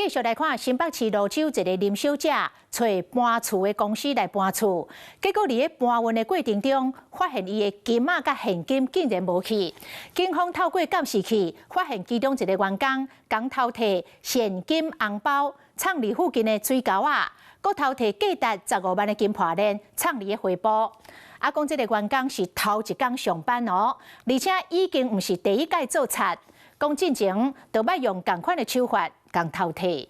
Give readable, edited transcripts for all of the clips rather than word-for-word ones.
繼續來看新北市蘆洲一个林小姐揣搬厝的公司來搬厝，結果佇咧搬運的過程中，發現伊的金仔佮現金竟然無去。警方透過監視器發現其中一個員工共偷提現金紅包，藏佇附近的水溝仔，閣偷提價值15萬的金破鏈，藏佇咧花圃。啊，講這个員工是頭一工上班哦，而且已經毋是第一擺做賊，講進前就捌用仝款的手法共偷提。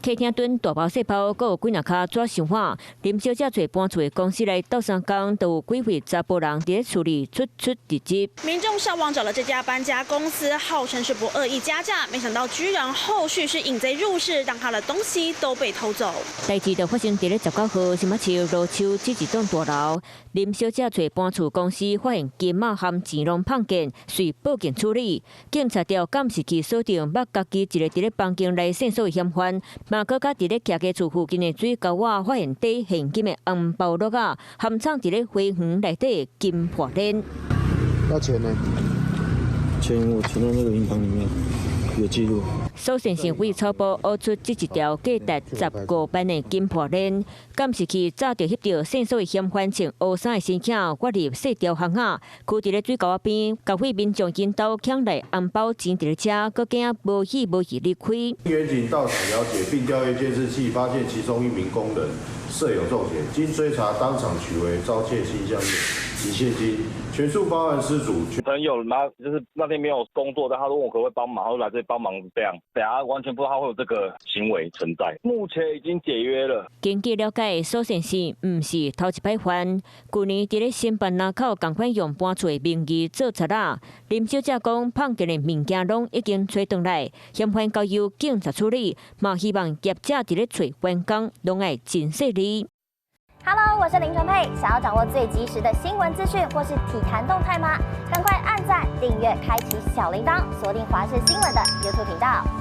客廳蹲大包細包，閣有幾若跤紙箱仔。林小姐揣搬厝的公司來鬥相共，就有幾位查埔人佇咧厝裡出出入入。民眾上網找了這家搬家公司，號稱是不惡意加價，沒想到居然後續是引賊入室，讓他的東西都被偷走。代誌就發生佇咧19號新北市蘆洲這一棟大樓，林小姐揣搬厝公司發現金仔含錢攏麭見，遂報警處理。警察調監視器鎖定，捌家己一个佇咧房間內線索的嫌犯。嘛，閣佮佇咧徛家厝附近的水溝仔發現裝現金的紅包橐仔，含藏佇咧花園內底金破鏈。那錢呢？錢我存在那個銀行裡面，有記錄。所線是為初步挖出這一條價值15萬的金破鏈，監視器早就翕著線索的嫌犯穿烏衫的身影，挖入細條巷仔，囥佇咧水溝仔邊，共惠民眾𪜶兜搶來紅包錢佇咧車，閣驚無去無去離開。員警到場了解並調閱監視器，發現其中一名工人設有中邪，經追查當場取回遭竊金項鏈及現金，全數發還失主。朋友那就是那天沒有工作，但他問我可不可以幫忙，他說來這裡幫忙這樣，等下完全不知道他會有這個行為存在。目前已經解約了。根據了解，蘇先生毋是頭一擺犯，舊年佇咧新北林口仝款用搬厝的名義做賊仔。林小姐講，麭見的物件攏已經揣轉來，嫌犯交由警察處理，嘛希望業者佇咧揣員工攏愛真細膩。 Hello，我是林純佩，想要掌握最及時的新聞資訊或是體壇動態嗎？趕快按讚、訂閱、開啟小鈴鐺，鎖定華視新聞的 YouTube 頻道。